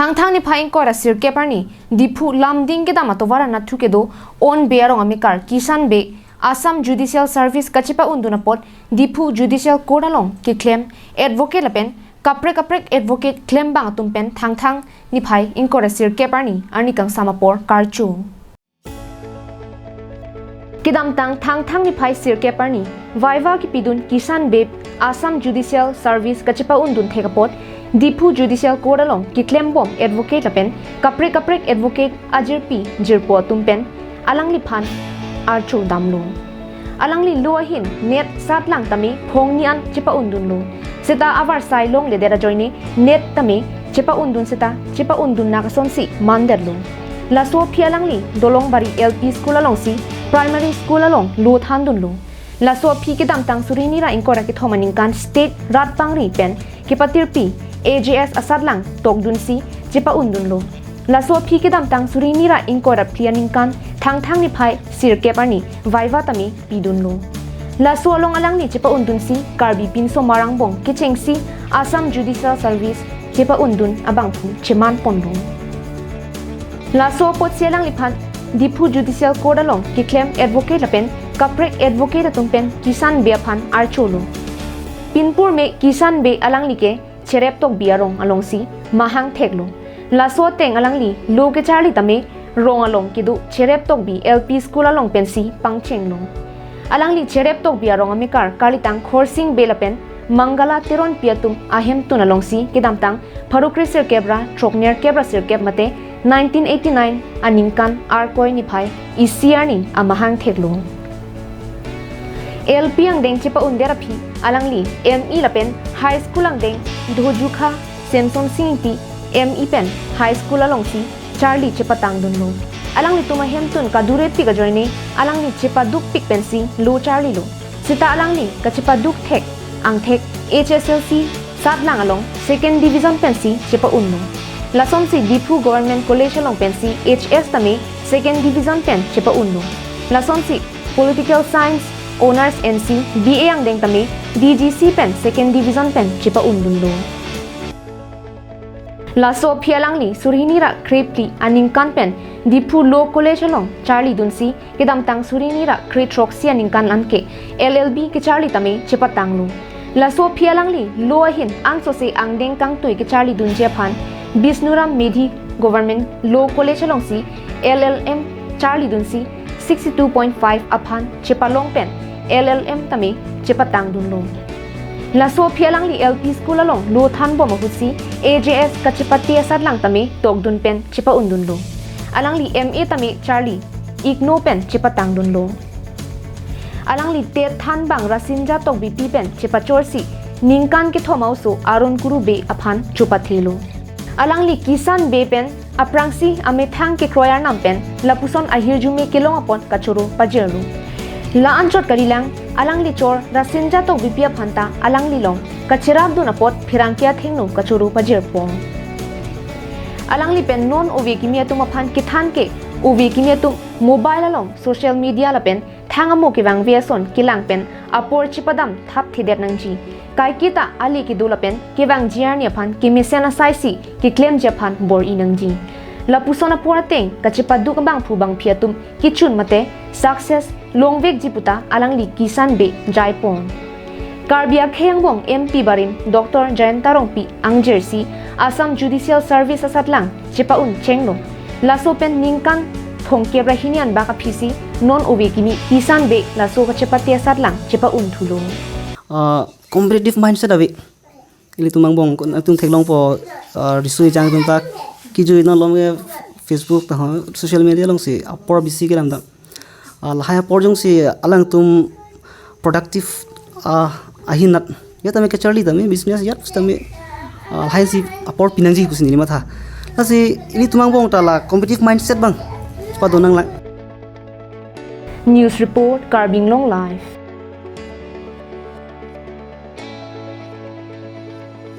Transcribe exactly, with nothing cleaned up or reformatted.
Thangthang niphai ingkoi ra sirkep arni, Diphu Lumding kedam atovar anatthu kedo, On Bey arong amekar Kishan Bey, Assam Judicial Service kachepa-undun apot, Diphu Judicial Court along keklem advocate lapen kaprek kaprek advocate klembang atum pen Thangthang niphai ingkoi ra sirkep arni, arni kangsam apor karcho. Kedamtang Thangthang niphai sirkep arni, viva kepidun Kishan Bey Assam Judicial Service kachepa-undun thek apot, Diphu Judicial Court along keklembom advocate lapen kaprek kaprek advocate ajirpi jirpo atum pen alangliphan archo damlo. Alangli lo ahin net satlang tame phongni an chepa-undunlo. Seta avarsai longledet ajoine net tame chepa-undun seta chepa-undun nang asonsi mandetlo. Laso aphi alangli Dolongbari L P School alongsi Primary School along lo thandunlo. Laso aphi kedamtang suri hini ra ingkoi ra kethom aningkan State Rat Pangri pen kepatirpi A J S asatlang tokdunsi chepa-undunlo. Laso aphi kedamtang suri hini ra ingkoi ra phli aningkan Thangthang niphai sirkep arni viva tame pidunlo. Laso along alangli chepa-undunsi Karbi pinso marang bong kechengsi Assam Judicial Service chepa-undun abangphu cheman ponlo. Laso apotsi alangliphan Diphu Judicial Court along keklem advocate lapen kaprek advocate atum pen Kishan Bey aphan archolo. Pinpur me Kishan Bey alangli ke Cherep Tokbi arong alongsi mahang theklo. Laso ateng alangli lo kecharli tame rong along kedo Cherep Tokbi L P School along pensi pangchenglo. Alangli Cherep Tokbi arong amekar karlitang Khorsing Bey lapen Mangala Teronpi atum ahemtun alongsi kedamtang pharo kre sirkep ra throknerkep ra sirkep mate nineteen eighty-nine aningkan Arkoi niphai isi arni amahang theklo. L P angdeng chepa-undet aphi alangli M E lapen High School angdeng Dhojukha Semsonsing Ingti M E pen High School alongsi charli chepatangdunlo. Alanglitum ahemtun kadurepik ajoine alangli chepadukpik pensi lo charlilo. Seta alangli kachepaduk thek angthek H S L C satlang along second division pensi chepa-unlo. Lasonsi Diphu Government College along pensi H S tame second division pen chepa-unlo. Lasonsi Political Science Honours N C B A angdeng tame D G C pen second division pen chepa-undunlo. Laso aphi alangli suri hini ra kre phli aningkan pen Diphu Law College along charlidunsi kedamtang suri hini ra kre throksi aningkan anke L L B kecharli tame chepatanglo. Laso aphi alangli lo ahin ansose angdeng kangtui kecharlidunji aphan Bishnuram Medhi Government Law College alongsi L L M charlidunsi sixty-two point five aphan chepalong pen L L M tame chepatangdunlo. Laso aphi alangli L P School along lo thanbom ahutsi A J S kachepate asatlang tame tokdun pen chepa-undunlo. Alangli M A tame charli igno pen chepatangdunlo. Alangli TET thanbang Rasinja Tokbipi pen chepachorsi ningkan kethom a-oso Arun Kuru Bey aphan chopathelo. Alangli Kishan Bey pen aphrangsi amethang kekroi arnam pen lapuson ahirjume kelong apot kachoro pajirlo. La-anchot kalilang alangli chor Rasinja Tokbipi aphanta alanglilong kacherapdun apot pherangke athengno kachoro pajirpo. Alangli pen non ove kimi atum aphan kethan ke ove kimi atum mobile along social media lapen thang amo kevangve ason kelang pen apor chepadam thapthedet nangji. Kaiketa ale kedo lapen kevangji arni aphan kemesen asaisi keklemji aphan bor-i nangji. Lapuson apor ateng kachepaduk abangphu bangphi atum kechun mate success longvekji puta alangli Kishan Bey jaipon. Karbi akhei angbong M P barim Doctor Jayanta Rongpi angjirsi Assam Judicial Service asatlang chepa-un chenglo. Laso pen ningkan thomkep ra hini anbak aphisi non ove kimi Kishan Bey laso kachepate asatlang chepa-un thulo. Ah, competitive mindset ave. Ilitum angbong atum theklongpo, ah, riso ejang atum ta kejui non lom ke Facebook ta ho, social media alongsi apor bisi kelam ta. Ah, lahai apor jongsi alangtum productive, ah, ahin nat. Ya tame kacharli tame business ya tame, ah, lahai si apor pinangji pusi neli matha. Lasi ilitum angbong ta la competitive mindset abang chepadon nanglang. News report, Karbi Anglong Live.